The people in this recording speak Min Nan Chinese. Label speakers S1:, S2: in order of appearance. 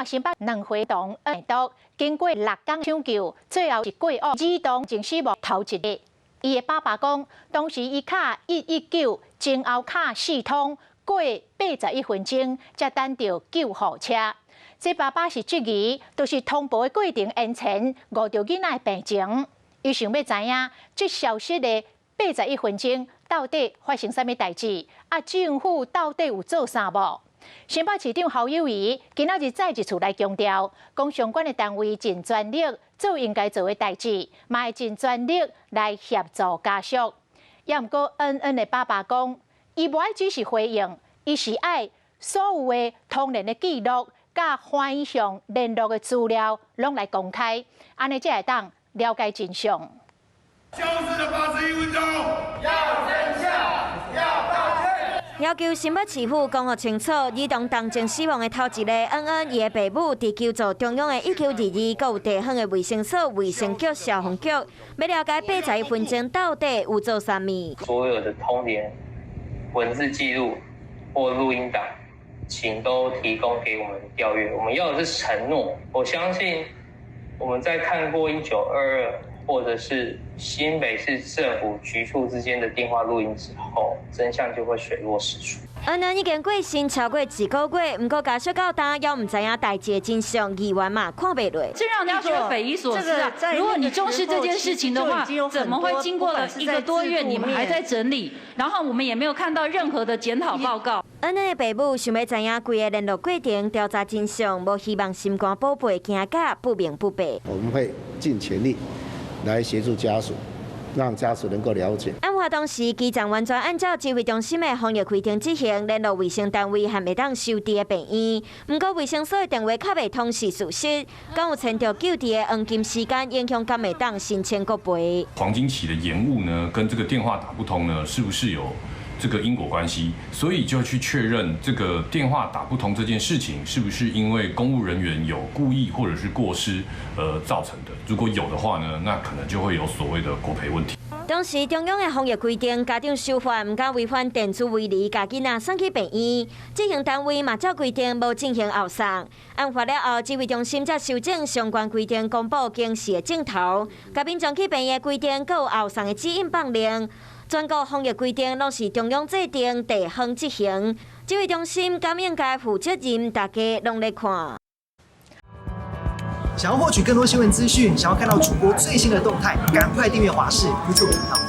S1: 染新北兩歲童病毒，經過六工搶救，最後是過往兒童症死亡頭一个。伊的爸爸講，當時伊敲119，前後敲四通，過81分鐘，才等著救護車。這爸爸是質疑，就是通報的過程延遲，誤著囡仔的病情。伊想欲知影，這消失的八十一分鐘到底發生啥物代誌？啊，政府到底有做啥無？新北市長侯友宜今仔日再一次來強調，講相關的單位盡全力做應該做的代誌，嘛會盡全力來協助家屬。也毋過恩恩的爸爸講，伊無愛只是回應，伊是愛所有的通聯的記錄、佮反向聯絡的資料，攏來公開，按呢才會當了解真相。
S2: 消失的八十一分鐘，要真相，要道歉。
S3: 要求新北市府講予清楚，兒童重症死亡的頭一个恩恩，伊的爸母佇求助中央的1922，閣有地方的衛生所、衛生局、消防局，欲了解八十一分鐘到底有做啥物。
S4: 所有的通聯文字記錄或錄音檔，請都提供給我們調閱。我們要的是承諾。我相信我們在看過1922或者是新北市政府局處之間的電話錄音之後，真相就會水落石出。
S3: 恩恩已經過身超過一個月，毋過家屬到今猶毋知影代誌的真相，議員嘛看袂落。
S5: 這讓人家覺得匪夷所思啊！如果你重視這件事情的話，怎麼會經過了一個多月，你們還在整理？然後我們也沒有看到任何的檢討報告。
S3: 恩恩的爸母想欲知影規个聯絡過程，調查真相，無希望心肝寶貝驚甲不明不白。
S6: 我們會盡全力來協助家屬，讓家屬能夠了解。
S3: 案發當時，基層完全按照指揮中心的防疫規定執行，聯絡衛生單位和會當收治的病院。毋過衛生所的電話敲袂通是事實，敢有牽著救治的黃金時間，影響敢會當申請國賠。
S7: 黃金期的延誤呢，跟這個電話打不通呢，是不是有這個因果關係？所以就去確認這個電話打不通這件事情，是不是因為公務人員有故意或者是過失而造成的？如果有的話呢，那可能就會有所謂的國賠問題。
S3: 當時中央的防疫規定，家長受罰毋敢違反電子圍籬，共囡仔送去病院。執行單位嘛照規定無進行後送。案發了後，指揮中心才修正相關規定，公布警示的鏡頭，共民眾去病院的規定，閣有後送的指引放令。全國防疫規定攏是中央制定，地方執行。指揮中心敢應該負責任，大家攏咧看。
S8: 想要獲取更多新聞資訊，想要看到主播最新的動態，趕快訂閱華視 YouTube 頻道。